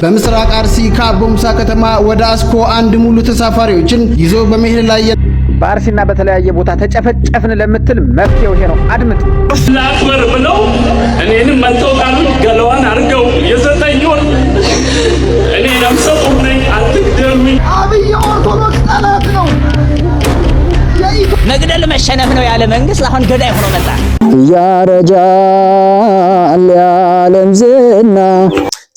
በምስራቅ አርሲ ከአቦምሳ ከተማ ወደ አስኮ አንድ ሙሉ ተሳፋሪዎችን ይዞ በመሄድ ላይ በአርሲና በተለያየ ቦታ ተጨፈጨፍን ለምትል መፍትሄው ይሄ ነው። አድምጥ። ላክበር ብለው እኔንም መጥተው ጣሉኝ። ገለዋን አድርገው የ9 ወር እኔ ነፍሰ ጡር ነኝ፣ አትግደሉኝ። አብይ ኦርቶዶክስ ጠላት ነው። መግደል መሸነፍ ነው ያለ መንግስት አሁን ገዳይ ሆኖ መጣ። ያረጃል የዓለም ዝና።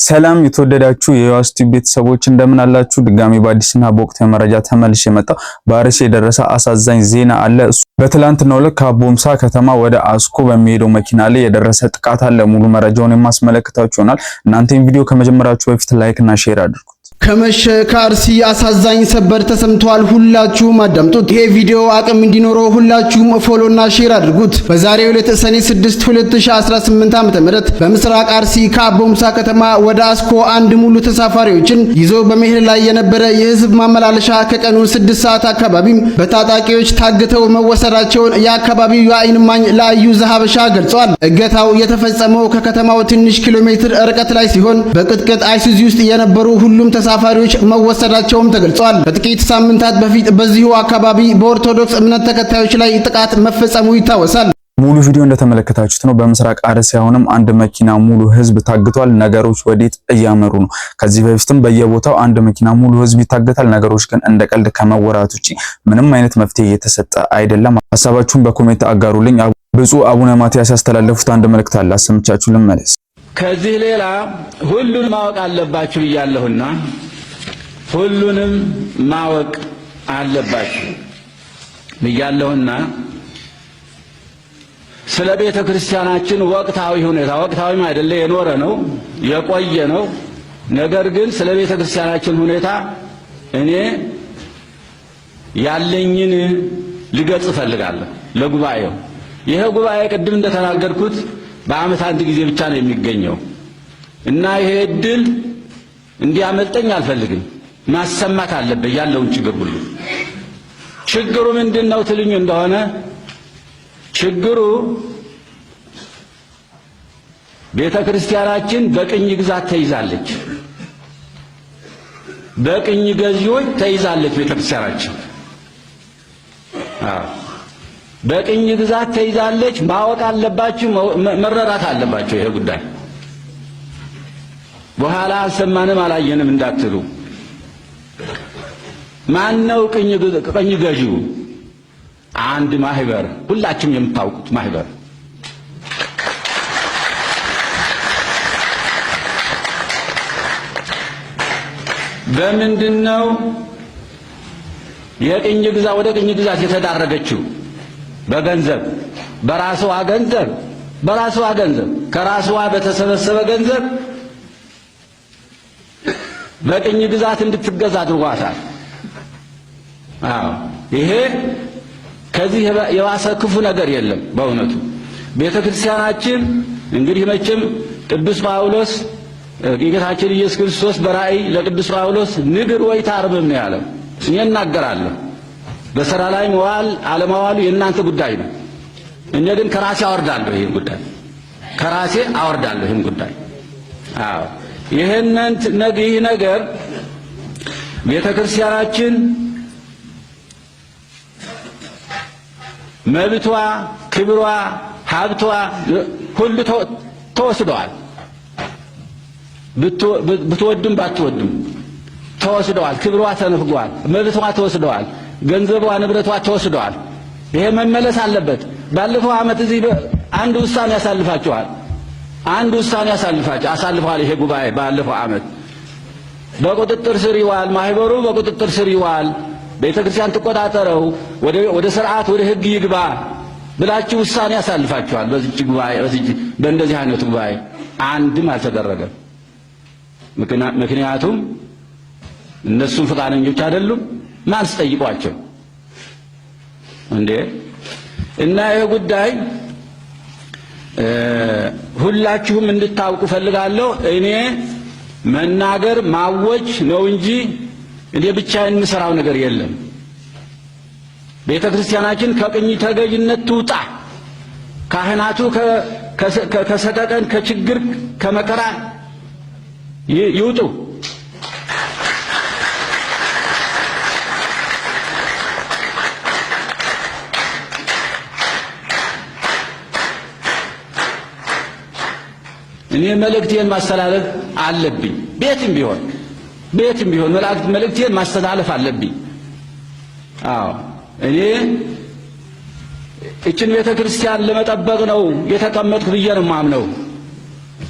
ሰላም የተወደዳችሁ የዮሐስ ቲዩብ ቤተሰቦች፣ እንደምን አላችሁ? ድጋሚ በአዲስና በወቅታዊ መረጃ ተመልሼ የመጣው በአርሲ የደረሰ አሳዛኝ ዜና አለ። እሱ በትላንትናው ዕለት ከአቦምሳ ከተማ ወደ አስኮ በሚሄደው መኪና ላይ የደረሰ ጥቃት አለ። ሙሉ መረጃውን የማስመለከታችሁ ይሆናል። እናንተም ቪዲዮ ከመጀመራችሁ በፊት like እና share አድርጉት። ከመሸ ከአርሲ አሳዛኝ ሰበር ተሰምቷል። ሁላችሁም አዳምጡት። ይሄ ቪዲዮ አቅም እንዲኖረው ሁላችሁም follow ና share አድርጉት። በዛሬው ዕለት ሰኔ 6 2018 ዓ.ም በምስራቅ አርሲ ከአቦምሳ ከተማ ወደ አስኮ አንድ ሙሉ ተሳፋሪዎችን ይዞ በመሄድ ላይ የነበረ የህዝብ ማመላለሻ ከቀኑ 6 ሰዓት አካባቢም በታጣቂዎች ታግተው መወሰዳቸውን የአካባቢው የአይን እማኝ ለአዩ ዘሀበሻ ገልጿል። እገታው የተፈጸመው ከከተማው ትንሽ ኪሎ ሜትር ርቀት ላይ ሲሆን በቅጥቅጥ አይሱዚ ውስጥ የነበሩ ሁሉም ተሳፋሪዎች መወሰዳቸውም ተገልጿል። ከጥቂት ሳምንታት በፊት በዚሁ አካባቢ በኦርቶዶክስ እምነት ተከታዮች ላይ ጥቃት መፈጸሙ ይታወሳል። ሙሉ ቪዲዮ እንደተመለከታችሁት ነው። በምስራቅ አርሲ አሁንም አንድ መኪና ሙሉ ህዝብ ታግቷል። ነገሮች ወዴት እያመሩ ነው? ከዚህ በፊትም በየቦታው አንድ መኪና ሙሉ ህዝብ ይታገታል። ነገሮች ግን እንደ ቀልድ ከመወራት ውጪ ምንም አይነት መፍትሄ እየተሰጠ አይደለም። ሀሳባችሁን በ comment አጋሩልኝ። ብፁዕ አቡነ ማትያስ ያስተላለፉት አንድ መልእክት አለ፣ አሰምቻችሁ ልመለስ። ከዚህ ሌላ ሁሉን ማወቅ አለባችሁ ብያለሁና ሁሉንም ማወቅ አለባችሁ ብያለሁና ስለ ቤተ ክርስቲያናችን ወቅታዊ ሁኔታ፣ ወቅታዊም አይደለ፣ የኖረ ነው፣ የቆየ ነው። ነገር ግን ስለ ቤተ ክርስቲያናችን ሁኔታ እኔ ያለኝን ልገልጽ እፈልጋለሁ ለጉባኤው። ይሄ ጉባኤ ቅድም እንደተናገርኩት በዓመት አንድ ጊዜ ብቻ ነው የሚገኘው እና ይሄ እድል እንዲያመልጠኝ አልፈልግም። ማሰማት አለበት ያለውን ችግር ሁሉ። ችግሩ ምንድን ነው ትልኝ እንደሆነ፣ ችግሩ ቤተ ክርስቲያናችን በቅኝ ግዛት ተይዛለች። በቅኝ ገዢዎች ተይዛለች። ቤተ ክርስቲያናችን በቅኝ ግዛት ተይዛለች። ማወቅ አለባችሁ፣ መረዳት አለባቸው። ይሄ ጉዳይ በኋላ አልሰማንም አላየንም እንዳትሉ። ማን ነው ቅኝ ገዢው? አንድ ማህበር፣ ሁላችሁም የምታውቁት ማህበር። በምንድን ነው የቅኝ ግዛት ወደ ቅኝ ግዛት የተዳረገችው? በገንዘብ፣ በራስዋ ገንዘብ፣ በራስዋ ገንዘብ፣ ከራስዋ በተሰበሰበ ገንዘብ በቅኝ ግዛት እንድትገዛ አድርጓታል። አዎ፣ ይሄ ከዚህ የባሰ ክፉ ነገር የለም። በእውነቱ ቤተ ክርስቲያናችን እንግዲህ መቼም ቅዱስ ጳውሎስ፣ ጌታችን ኢየሱስ ክርስቶስ በራእይ ለቅዱስ ጳውሎስ ንግር ወይ ታርምም ነው ያለው። እኔ እናገራለሁ። በስራ ላይ መዋል አለማዋሉ የእናንተ ጉዳይ ነው። እኔ ግን ከራሴ አወርዳለሁ ይህን ጉዳይ፣ ከራሴ አወርዳለሁ ይህን ጉዳይ። አዎ፣ ይህንን ይህ ነገር ቤተ ክርስቲያናችን መብቷ፣ ክብሯ፣ ሀብቷ ሁሉ ተወስደዋል። ብትወድም ባትወድም ተወስደዋል። ክብሯ ተነፍጓል። መብቷ ተወስደዋል። ገንዘቧ፣ ንብረቷ ተወስደዋል። ይሄ መመለስ አለበት። ባለፈው ዓመት እዚህ አንድ ውሳኔ ያሳልፋችኋል። አንድ ውሳኔ ያሳልፋችሁ አሳልፈዋል። ይሄ ጉባኤ ባለፈው ዓመት በቁጥጥር ስር ይዋል፣ ማህበሩ በቁጥጥር ስር ይዋል፣ ቤተ ክርስቲያን ትቆጣጠረው፣ ወደ ስርዓት ወደ ሕግ ይግባ ብላችሁ ውሳኔ ያሳልፋችኋል። በዚህ ጉባኤ፣ በእንደዚህ አይነቱ ጉባኤ አንድም አልተደረገም። ምክንያቱም እነሱም ፈቃደኞች አይደሉም። ማን ስጠይቋቸው እንዴ? እና ይሄ ጉዳይ ሁላችሁም እንድታውቁ ፈልጋለሁ። እኔ መናገር ማወጅ ነው እንጂ እኔ ብቻዬን የምሰራው ነገር የለም። ቤተ ክርስቲያናችን ከቅኝ ተገዥነት ትውጣ። ካህናቱ ከሰቀቀን፣ ከችግር፣ ከመከራ ይውጡ። እኔ መልእክቴን ማስተላለፍ አለብኝ። ቤትም ቢሆን ቤትም ቢሆን መልእክቴን ማስተላለፍ አለብኝ። አዎ እኔ እችን ቤተ ክርስቲያን ለመጠበቅ ነው የተቀመጥኩ ብዬ ነው የማምነው።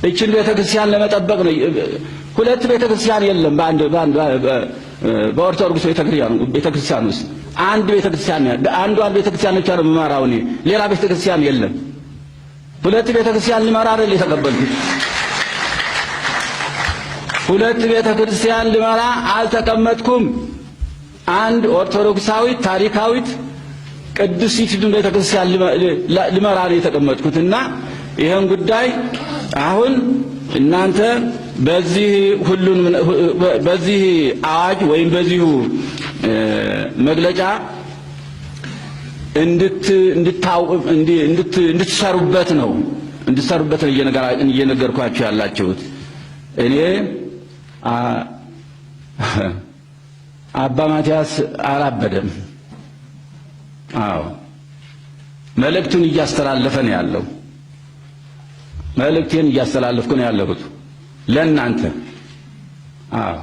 እችን ቤተ ክርስቲያን ለመጠበቅ ነው። ሁለት ቤተ ክርስቲያን የለም። በአንድ በአንድ በኦርቶዶክስ ቤተ ክርስቲያን ውስጥ አንድ ቤተ ክርስቲያን አንዷን ቤተ ክርስቲያን ብቻ ነው የምመራው እኔ። ሌላ ቤተ ክርስቲያን የለም። ሁለት ቤተ ክርስቲያን ልመራ አይደል የተቀበልኩት። ሁለት ቤተ ክርስቲያን ልመራ አልተቀመጥኩም። አንድ ኦርቶዶክሳዊት ታሪካዊት ቅድስቲቱን ቤተ ክርስቲያን ልመራ ነው የተቀመጥኩት እና ይህን ጉዳይ አሁን እናንተ በዚህ ሁሉን በዚህ አዋጅ ወይም በዚሁ መግለጫ እንድትሰሩበት ነው እየነገርኳችሁ ያላችሁት። እኔ አባ ማቲያስ አላበደም። አዎ መልእክቱን እያስተላለፈ ነው ያለው። መልእክቴን እያስተላለፍኩ ነው ያለሁት ለእናንተ። አዎ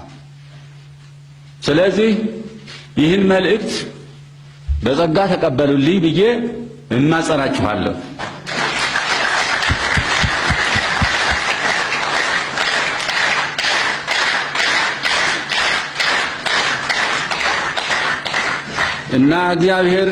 ስለዚህ ይህን መልእክት በጸጋ ተቀበሉልኝ ብዬ እማጸናችኋለሁ። እና እግዚአብሔር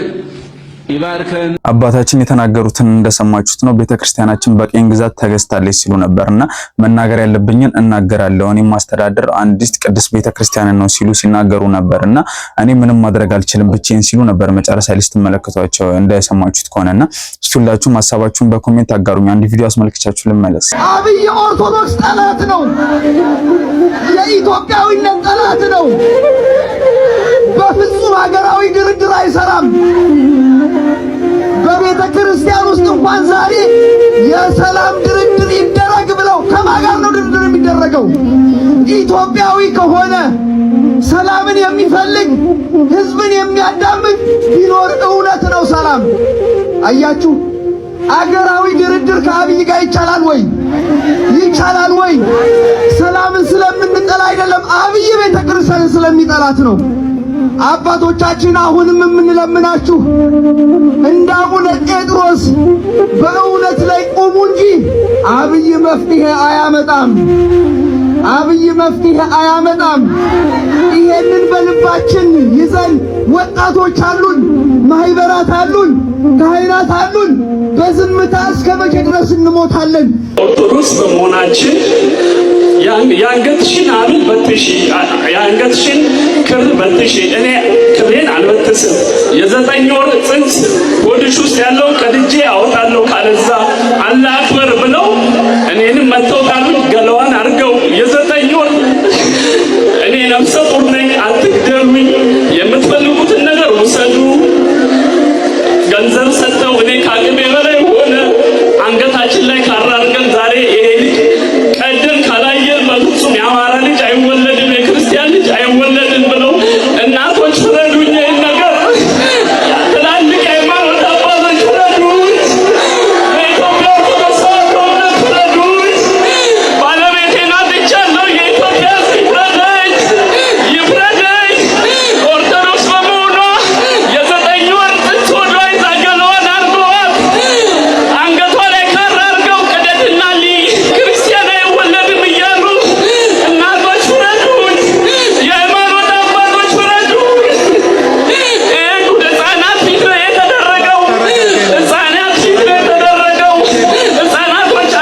ይባርከን። አባታችን የተናገሩትን እንደሰማችሁት ነው። ቤተክርስቲያናችን በቅኝ ግዛት ተገዝታለች ሲሉ ነበርና መናገር ያለብኝን እናገራለሁ፣ እኔ ማስተዳደር አንዲት ቅድስት ቤተክርስቲያንን ነው ሲሉ ሲናገሩ ነበርና እኔ ምንም ማድረግ አልችልም ብቻዬን ሲሉ ነበር። መጨረሻ ላይ ስትመለከቷቸው እንደሰማችሁት ከሆነና እስኪ ሁላችሁም ሀሳባችሁን በ comment አጋሩኝ። አንድ ቪዲዮ አስመልክቻችሁ ልመለስ። አብይ የኦርቶዶክስ ጠላት ነው። የኢትዮጵያዊነት ጠላት ነው። በፍጹም ሀገራዊ ድርድር አይሰራም። በቤተ ክርስቲያን ውስጥ እንኳን ዛሬ የሰላም ድርድር ይደረግ ብለው ከማን ጋር ነው ድርድር የሚደረገው? ኢትዮጵያዊ ከሆነ ሰላምን የሚፈልግ ሕዝብን የሚያዳምጥ ቢኖር እውነት ነው ሰላም። አያችሁ፣ አገራዊ ድርድር ከአብይ ጋር ይቻላል ወይ? ይቻላል ወይ? ሰላምን ስለምንጠላ አይደለም፣ አብይ ቤተ ክርስቲያንን ስለሚጠላት ነው። አባቶቻችን አሁንም የምንለምናችሁ እንደ አቡነ ጴጥሮስ በእውነት ላይ ቁሙ እንጂ አብይ መፍትሄ አያመጣም። አብይ መፍትሄ አያመጣም። ይሄንን በልባችን ይዘን ወጣቶች አሉን፣ ማህበራት አሉን፣ ካህናት አሉን። በዝምታ እስከ መቼ ድረስ እንሞታለን? ኦርቶዶክስ በመሆናችን የአንገትሽን ሐብል በትሺ፣ የአንገትሽን ክር በትሺ። እኔ ክሬን አልበትስም። የ9 ወር ጽንስ ሆድሽ ውስጥ ያለው ቀድጄ አወጣለሁ፣ ካለዛ አላህ አክበር ብለው እኔንም መተው ጣሉኝ። ገለዋን አድርገው የ9 ወር እኔ ነፍሰ ጡር ነኝ፣ አትግደሉኝ፣ የምትፈልጉትን ነገር ውሰዱ። ገንዘብ ሰጥተው እኔ ከአቅሜ በላይ ሆነ። አንገታችን ላይ ካራ አድርገን ዛሬ ይሄ ልጅ ቀደም ካላየን በፍጹም የአማራ ልጅ አይወለድም፣ የክርስቲያን ልጅ አይወለድም ብለው እናቶች ፍረዱኝ፣ ይህን ነገር ትላልቅ የሃይማኖት አባቶች ፍረዱኝ፣ የኢትዮጵያ ኦርቶዶክስ ተዋሕዶ እምነት ፍረዱኝ። ባለቤቴን አጥቻለሁ። የኢትዮጵያ ሕዝብ ይፍረደኝ፣ ይፍረደኝ። ኦርቶዶክስ በመሆኗ የ9 ወር ጽንስ ሆዷ ይዛ ገላዋን አርገዋት አንገቷ ላይ ካራ አርገው ቅደድና ልይ ክርስቲያን አይወለድም እያሉ እናቶች ፍረዱኝ፣ የሃይማኖት አባቶች ፍረዱኝ። ይህ ጉድ ህጻናት ፊት ነው የተደረገው። ህጻናት ፊት ነው የተደረገው። ህጻናቶች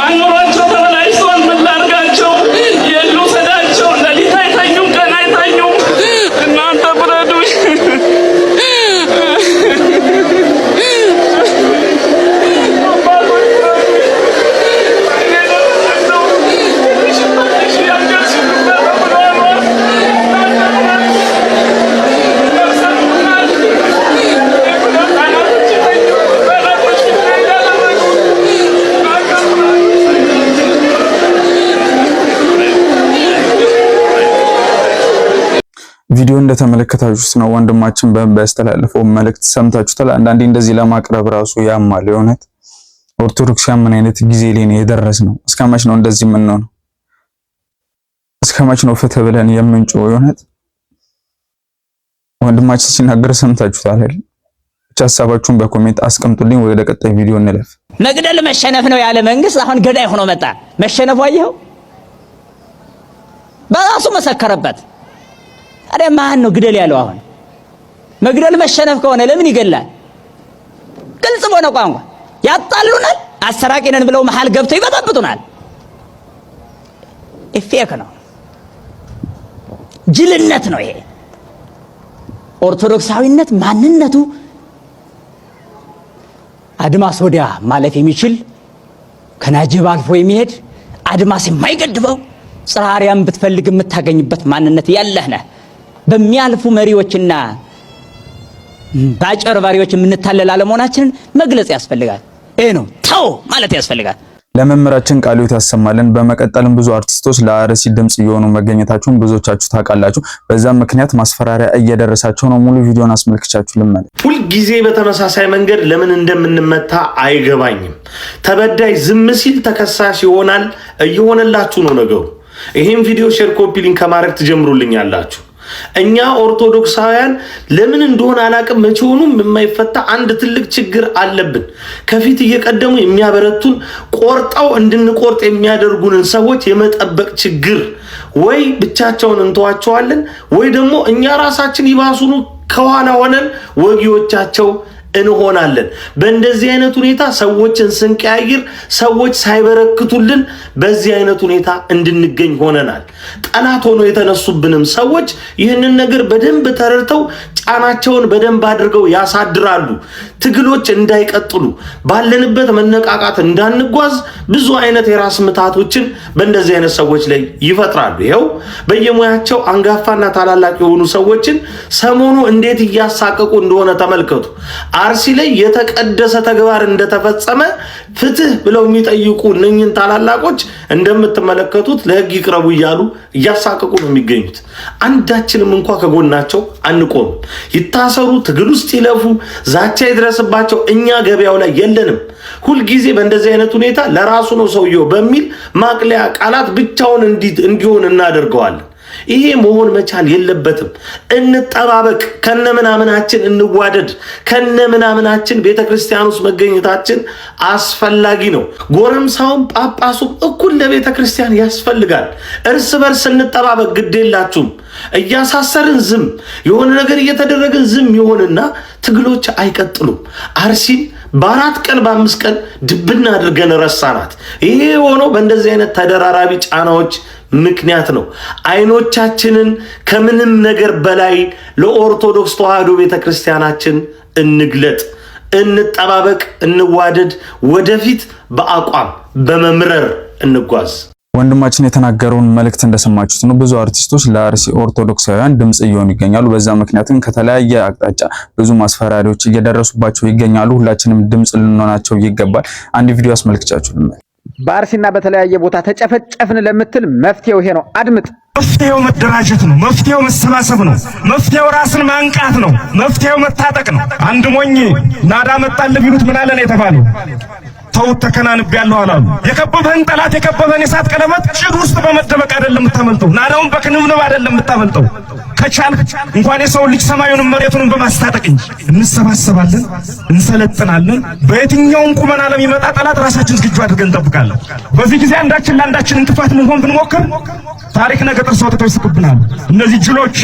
አእምሯቸው ተበላሽቷል። ምን ላድርጋቸው? የት ልውሰዳቸው? ሌሊት አይተኙም፣ ቀን አይተኙም። እናንተ ፍረዱኝ። አባቶች ፍረዱኝ። እኔ ለምንድን ነው ትንሽ ትንሽ ያንገት ብለዋል። እናንተ ፍረዱኝ። ነፍሰ ጡር ናት። ህጻናቶች ይተኙ። ህጻናቶች ፊት ነው ያደረጉት። እናንተ ፍረዱኝ። ቪዲዮ እንደተመለከታችሁት ነው። ወንድማችን በያስተላለፈው መልእክት ሰምታችሁታል። አንዳንዴ እንደዚህ ለማቅረብ ራሱ ያማል። የእውነት ኦርቶዶክሳውያን ምን አይነት ጊዜ ላይ ነው የደረስነው? እስከ መች ነው እንደዚህ የምንሆነው? እስከ መች ነው ፍትህ ብለን የምንጮህ? የእውነት ወንድማችን ሲናገር ሰምታችሁታል አይደል? ብቻ ሀሳባችሁን በ comment አስቀምጡልኝ። ወደ ቀጣይ ቪዲዮ እንለፍ። መግደል መሸነፍ ነው ያለ መንግስት አሁን ገዳይ ሆኖ መጣ። መሸነፉ አየኸው፣ በራሱ መሰከረበት። ታዲያ ማን ነው ግደል ያለው? አሁን መግደል መሸነፍ ከሆነ ለምን ይገላል? ግልጽ በሆነ ቋንቋ ያጣሉናል። አሰራቂ ነን ብለው መሃል ገብተው ይበጠብጡናል። Fake ነው፣ ጅልነት ነው ይሄ። ኦርቶዶክሳዊነት ማንነቱ አድማስ ወዲያ ማለፍ የሚችል፣ ከናጅብ አልፎ የሚሄድ፣ አድማስ የማይገድበው፣ ጽርሐ አርያም ብትፈልግ የምታገኝበት ማንነት ያለህ ነህ። በሚያልፉ መሪዎችና በአጭበርባሪዎች የምንታለል አለመሆናችንን መግለጽ ያስፈልጋል። ይሄ ነው ተው ማለት ያስፈልጋል። ለመምህራችን ቃለ ሕይወት ያሰማልን። በመቀጠልም ብዙ አርቲስቶች ለአርሲ ድምጽ እየሆኑ መገኘታቸውን ብዙዎቻችሁ ታውቃላችሁ። በዛም ምክንያት ማስፈራሪያ እየደረሳቸው ነው። ሙሉ ቪዲዮን አስመልክቻችሁ ልመለስ። ሁልጊዜ በተመሳሳይ መንገድ ለምን እንደምንመታ አይገባኝም። ተበዳይ ዝም ሲል ተከሳሽ ይሆናል። እየሆነላችሁ ነው ነገሩ። ይሄን ቪዲዮ share፣ copy link ከማድረግ ትጀምሩልኛላችሁ። እኛ ኦርቶዶክሳውያን ለምን እንደሆነ አላቅም፣ መቼውኑም የማይፈታ አንድ ትልቅ ችግር አለብን። ከፊት እየቀደሙ የሚያበረቱን፣ ቆርጠው እንድንቆርጥ የሚያደርጉንን ሰዎች የመጠበቅ ችግር፣ ወይ ብቻቸውን እንተዋቸዋለን፣ ወይ ደግሞ እኛ ራሳችን ይባሱኑ ከኋላ ሆነን ወጊዎቻቸው እንሆናለን። በእንደዚህ አይነት ሁኔታ ሰዎችን ስንቀያይር ሰዎች ሳይበረክቱልን በዚህ አይነት ሁኔታ እንድንገኝ ሆነናል። ጠላት ሆኖ የተነሱብንም ሰዎች ይህንን ነገር በደንብ ተረድተው ጫናቸውን በደንብ አድርገው ያሳድራሉ። ትግሎች እንዳይቀጥሉ፣ ባለንበት መነቃቃት እንዳንጓዝ ብዙ አይነት የራስ ምታቶችን በእንደዚህ አይነት ሰዎች ላይ ይፈጥራሉ። ይኸው በየሙያቸው አንጋፋና ታላላቅ የሆኑ ሰዎችን ሰሞኑ እንዴት እያሳቀቁ እንደሆነ ተመልከቱ። አርሲ ላይ የተቀደሰ ተግባር እንደተፈጸመ ፍትህ ብለው የሚጠይቁ እነኝን ታላላቆች እንደምትመለከቱት ለሕግ ይቅረቡ እያሉ እያሳቀቁ ነው የሚገኙት። አንዳችንም እንኳ ከጎናቸው አንቆምም። ይታሰሩ፣ ትግል ውስጥ ይለፉ፣ ዛቻ ይድረስባቸው፣ እኛ ገበያው ላይ የለንም። ሁልጊዜ በእንደዚህ አይነት ሁኔታ ለራሱ ነው ሰውየው በሚል ማቅለያ ቃላት ብቻውን እንዲሆን እናደርገዋለን። ይሄ መሆን መቻል የለበትም። እንጠባበቅ፣ ከነምናምናችን እንዋደድ፣ ከነምናምናችን ቤተ ክርስቲያን ውስጥ መገኘታችን አስፈላጊ ነው። ጎረምሳውም ጳጳሱም እኩል ለቤተ ክርስቲያን ያስፈልጋል። እርስ በርስ እንጠባበቅ። ግድ የላችሁም። እያሳሰርን ዝም፣ የሆነ ነገር እየተደረግን ዝም ይሆንና ትግሎች አይቀጥሉም። አርሲን በ4 ቀን በ5 ቀን ድብና አድርገን ረሳናት። ይሄ የሆነው በእንደዚህ አይነት ተደራራቢ ጫናዎች ምክንያት ነው። አይኖቻችንን ከምንም ነገር በላይ ለኦርቶዶክስ ተዋሕዶ ቤተክርስቲያናችን እንግለጥ፣ እንጠባበቅ፣ እንዋደድ። ወደፊት በአቋም በመምረር እንጓዝ። ወንድማችን የተናገረውን መልእክት እንደሰማችሁት ነው። ብዙ አርቲስቶች ለአርሲ ኦርቶዶክሳውያን ድምጽ እየሆኑ ይገኛሉ። በዛ ምክንያትም ከተለያየ አቅጣጫ ብዙ ማስፈራሪያዎች እየደረሱባቸው ይገኛሉ። ሁላችንም ድምጽ ልንሆናቸው ይገባል። አንድ ቪዲዮ አስመልክቻችሁ ልመለስ። በአርሲና በተለያየ ቦታ ተጨፈጨፍን ለምትል መፍትሄው ይሄ ነው። አድምጥ። መፍትሄው መደራጀት ነው። መፍትሄው መሰባሰብ ነው። መፍትሄው ራስን ማንቃት ነው። መፍትሄው መታጠቅ ነው። አንድ ሞኝ ናዳ መጣልህ ቢሉት ምን አለ ነው የተባለው? ተውት ተከናንቤያለሁ አላሉ። የከበበህን ጠላት፣ የከበበህን የእሳት ቀለበት ጭድ ውስጥ በመደበቅ አይደለም የምታመልጠው። ናዳውን በክንብንብ አይደለም የምታመልጠው። ከቻልክ እንኳን የሰው ልጅ ሰማዩንም መሬቱንም በማስታጠቅ እንጂ። እንሰባሰባለን፣ እንሰለጥናለን። በየትኛውም ቁመና ለሚመጣ ጠላት ራሳችን ዝግጁ አድርገን እንጠብቃለን። በዚህ ጊዜ አንዳችን ለአንዳችን እንቅፋት መሆን ብንሞክር ታሪክ ነገ ጥርስ አውጥተው ይስቁብናል። እነዚህ ጅሎች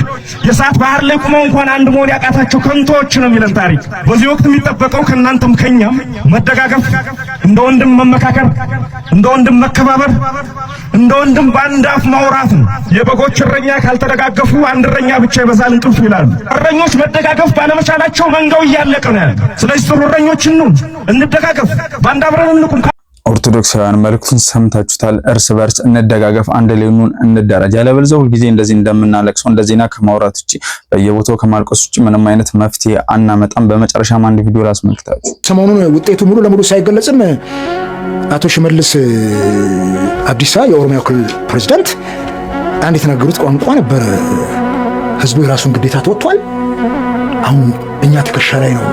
የእሳት ባህር ላይ ቁመው እንኳን አንድ መሆን ያቃታቸው ከንቶዎች ነው የሚለን ታሪክ። በዚህ ወቅት የሚጠበቀው ከእናንተም ከኛም መደጋገፍ፣ እንደ ወንድም መመካከር፣ እንደ ወንድም መከባበር፣ እንደ ወንድም በአንድ አፍ ማውራት ነው። የበጎች እረኛ ካልተደጋገፉ አንድ እረኛ ብቻ ይበዛል እንቅልፉ ይላሉ። እረኞች መደጋገፍ ባለመቻላቸው መንጋው እያለቀ ነው ያለው። ስለዚህ ጥሩ እረኞች እንሁን፣ እንደጋገፍ፣ በአንድ አብረን እንቁም። ኦርቶዶክሳውያን መልእክቱን ሰምታችሁታል። እርስ በርስ እንደጋገፍ፣ አንድ ላይ እንሁን፣ እንደራጅ። ያለበለዚያ ሁልጊዜ እንደዚህ እንደምናለቅሰው እንደ ዜና ከማውራት ውጭ፣ በየቦታው ከማልቀስ ውጭ ምንም አይነት መፍትሄ አናመጣም። በመጨረሻም አንድ ቪዲዮ ላስመልክታችሁ። ሰሞኑን ውጤቱ ሙሉ ለሙሉ ሳይገለጽም አቶ ሽመልስ አብዲሳ የኦሮሚያ ክልል ፕሬዚዳንት አንድ የተናገሩት ቋንቋ ነበረ። ህዝቡ የራሱን ግዴታ ተወጥቷል። አሁን እኛ ትከሻ ላይ ነው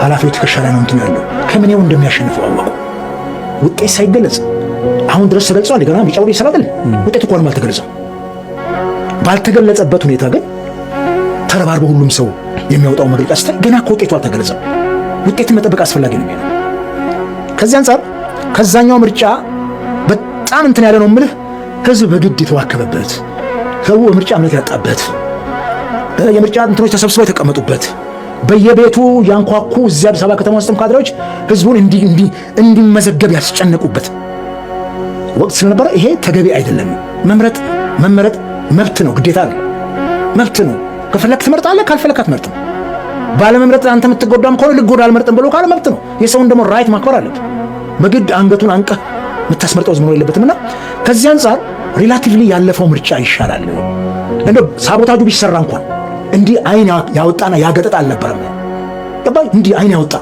ኃላፊው ትከሻ ላይ ነው እንትኑ ያለው። ከምኔው እንደሚያሸንፈው አወቁ። ውጤት ሳይገለጽ አሁን ድረስ ተገልጿል። ገና ምርጫ ቦርድ ይሰራል። ውጤቱ እንኳንም አልተገለጸም። ባልተገለጸበት ሁኔታ ግን ተረባርቦ ሁሉም ሰው የሚያወጣው መግለጫ ስታይ ገና እኮ ውጤቱ አልተገለጸም። ውጤትን መጠበቅ አስፈላጊ ነው የሚሆነው። ከዚህ አንጻር ከዛኛው ምርጫ በጣም እንትን ያለ ነው የምልህ፣ ህዝብ በግድ የተዋከበበት፣ ሰው በምርጫ እምነት ያጣበት፣ የምርጫ እንትኖች ተሰብስበው የተቀመጡበት፣ በየቤቱ ያንኳኩ እዚያ አዲስ አበባ ከተማ ውስጥም ካድሬዎች ህዝቡን እንዲመዘገብ ያስጨነቁበት ወቅት ስለነበረ ይሄ ተገቢ አይደለም። መምረጥ መመረጥ መብት ነው፣ ግዴታ ነው፣ መብት ነው። ከፈለክ ትመርጣለህ፣ ካልፈለክ አትመርጥም። ባለመምረጥ አንተ የምትጎዳም ከሆነ ልጎዳ አልመርጥም ብሎ ካለ መብት ነው። የሰውን ደግሞ right ማክበር አለብህ። በግድ አንገቱን አንቀህ የምታስመርጠው ህዝብ መኖር የለበትም። እና ከዚህ አንጻር relatively ያለፈው ምርጫ ይሻላል። እንደው sabotage ኡ ቢሰራ እንኳን እንዲህ አይን ያወጣና ያገጠጥ አልነበረም። ገባህ? እንዲህ አይን ያወጣ።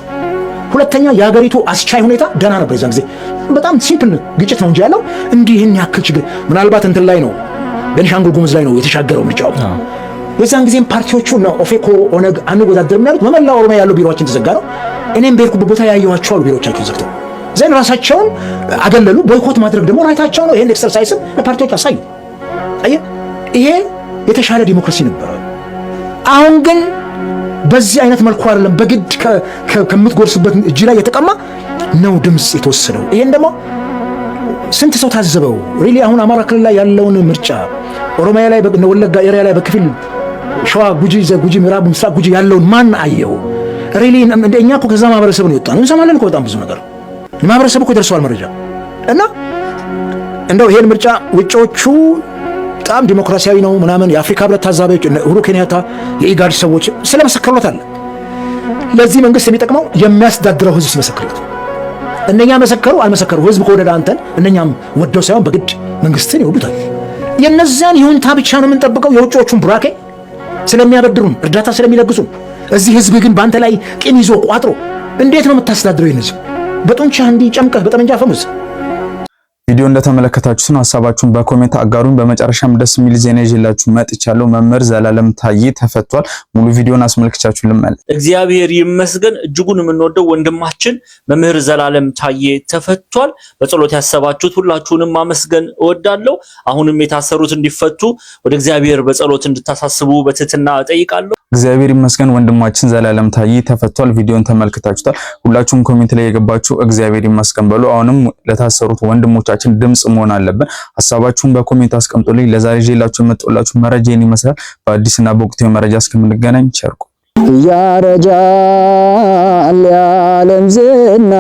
ሁለተኛ የሀገሪቱ አስቻይ ሁኔታ ደህና ነበር። የዛን ጊዜ በጣም simple ግጭት ነው እንጂ ያለው እንዲህ ይህን ያክል ችግር ምናልባት እንትን ላይ ነው፣ ቤኒሻንጉል ጉሙዝ ላይ ነው የተሻገረው ምርጫው። የዛን ጊዜም ፓርቲዎቹ ኦፌኮ፣ ኦነግ አንወዳደርም ያሉት በመላ ኦሮሚያ ያለው ቢሮዎችን ተዘጋ ነው። እኔም በሄድኩበት ቦታ ያየኋቸው አሉ፣ ቢሮዎቻቸውን ዘግተው then ራሳቸውን አገለሉ። Boycott ማድረግ ደግሞ right ኣቸው ነው። ይሄን exercise ም ለፓርቲዎች አሳዩ። አየህ፣ ይሄ የተሻለ ዲሞክራሲ ነበረ። አሁን ግን በዚህ አይነት መልኩ አይደለም። በግድ ከምትጎርስበት እጅ ላይ የተቀማ ነው ድምፅ የተወሰደው። ይሄን ደግሞ ስንት ሰው ታዘበው? Really አሁን አማራ ክልል ላይ ያለውን ምርጫ፣ ኦሮሚያ ላይ፣ ወለጋ area ላይ፣ በከፊል ሸዋ ጉጂ፣ ጉጂ ምዕራብ፣ ምስራቅ ጉጂ ያለውን ማን አየው? Really እኛ እኮ ከዛ ማህበረሰብ ነው የወጣነው። እንሰማለን እኮ በጣም ብዙ ነገር፣ ማህበረሰቡ እኮ ደርሰዋል መረጃ። እና እንደው ይሄን ምርጫ ውጮቹ በጣም ዲሞክራሲያዊ ነው ምናምን፣ የአፍሪካ ህብረት ታዛቢዎች፣ ኡሁሩ ኬንያታ፣ የኢጋድ ሰዎች ስለመሰከሩለት አለ። ለዚህ መንግስት የሚጠቅመው የሚያስተዳድረው ህዝብ ሲመሰክርለት፣ እነኛ መሰከሩ አልመሰከሩ ህዝብ ከወደደ አንተን፣ እነኛም ወደው ሳይሆን በግድ መንግስትን ይወዱታል። የነዚያን ይሁንታ ብቻ ነው የምንጠብቀው። የውጮቹን ቡራኬ ስለሚያበድሩን፣ እርዳታ ስለሚለግሱን፣ እዚህ ህዝብ ግን በአንተ ላይ ቂም ይዞ ቋጥሮ እንዴት ነው የምታስተዳድረው? ይህን ህዝብ በጡንቻ እንዲህ ጨምቀህ በጠመንጃ አፈሙዝ። ቪዲዮ እንደተመለከታችሁት ነው። ሀሳባችሁን በ comment አጋሩን። በመጨረሻም ደስ የሚል ዜና ይዤላችሁ መጥቻለሁ። መምህር ዘላለም ታዬ ተፈቷል። ሙሉ ቪዲዮን አስመልክቻችሁ ልመለስ። እግዚአብሔር ይመስገን፣ እጅጉን የምንወደው ወንድማችን መምህር ዘላለም ታዬ ተፈቷል። በጸሎት ያሰባችሁት ሁላችሁንም ማመስገን እወዳለሁ። አሁንም የታሰሩት እንዲፈቱ ወደ እግዚአብሔር በጸሎት እንድታሳስቡ በትህትና እጠይቃለሁ። እግዚአብሔር ይመስገን ወንድማችን ዘላለም ታዬ ተፈቷል። ቪዲዮን ተመልክታችሁታል። ሁላችሁም comment ላይ የገባችሁ እግዚአብሔር ይመስገን በሉ። አሁንም ለታሰሩት ወንድሞቻችን ድምጽ መሆን አለብን። ሀሳባችሁን በ comment አስቀምጡልኝ። ለዛሬ ይዤላችሁ የመጣሁላችሁ መረጃ ይህን ይመስላል። በአዲስና በወቅታዊ መረጃ እስከምንገናኝ ቸር ቆዩ። ያረጃል የዓለም ዝና።